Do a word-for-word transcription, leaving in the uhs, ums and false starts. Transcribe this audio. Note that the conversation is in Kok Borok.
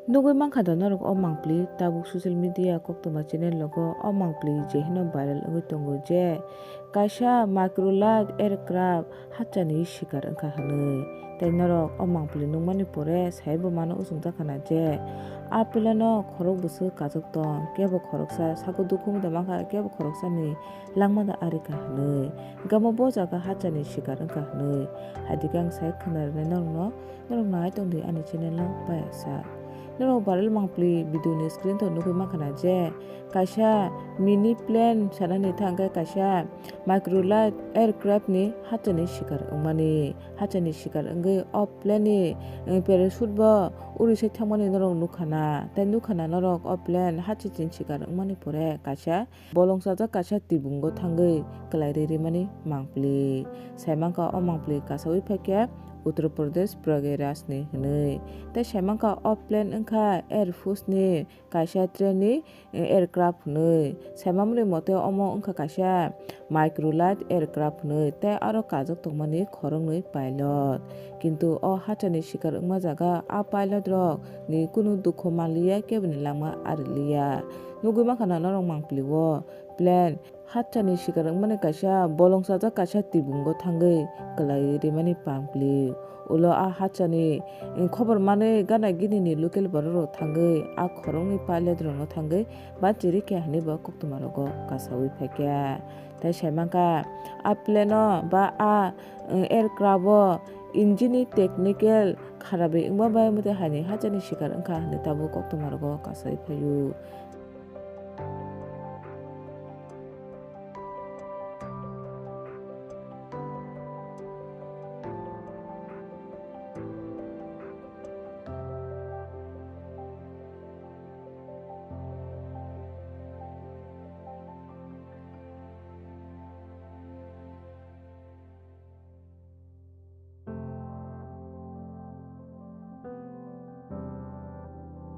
Nugwi mankha da norok o mangpili, tabuk social media koktwma channel rogo o mangpili je hino viral wngwi tongo je kaisa microlight aircraft hachani sikar wngkha hwnwi. Tei norok o mangpili nukmani pore saibo mano uchukjakha na je a plane o khorok bwswk kachuk tong, kebo khoroksa sako dukhu wngwi mankha, kebo khoroksani langma da arikha hwnwi. Gamo bo jaga hachani sikar wngkha hwnwi. Haidikhe ang sai khwna rwnai norokno. Norok nai tongdi ani channel no payasa. Norok viral mangpili video ni screen to nugwi mankha na je kaisa mini plane sanani thangkhe kaisa microlight aircraft ni hachani sikar wngmani. Hachani sikar wngwi o plane ni, eh, parachute bo uri se thangmani norok nukha na. Tei nukha na norok o plane hachani sikar wngmani pore kaisa bolong sajak kaisa tibungo thangwi kwlai ri rimani mangpili. Saimankha o mangpili kasawi phaikhe Uttar Pradesh Prayagraj ni hwnwi. Tei saimankha o plane wngkha Air Force ni kaisa train ni, eh, aircraft hwnwi. Saimamani mote omo wngkha kaisa microlight aircraft hwnwi tei aro kajak tongmani khoroknwi pilot. Kintu o hachani sikar wngma jaga a pilot rok ni kunu dukhu manliya, keboni langma ariliya. Nugwi mankha na norok mangpili o plane hachani sikar wngmani kaisa bolong sajak kaisa tibungo thangwi kwlai rimani mangpili. Ulo a hachani khobor manwi gana gini ni local borok rok thangwi a khoroknwi pilot rokno thangwi bachiri khe hwnwi bo koktwma rogo kasawi phaikha. Tei saimankha a plane o ba a, eh, aircraft o engine ni technical kharapi wngma bai motwi haini hachani sikar wngkha hwnwi tabuk koktwma rogo kasawi phaio.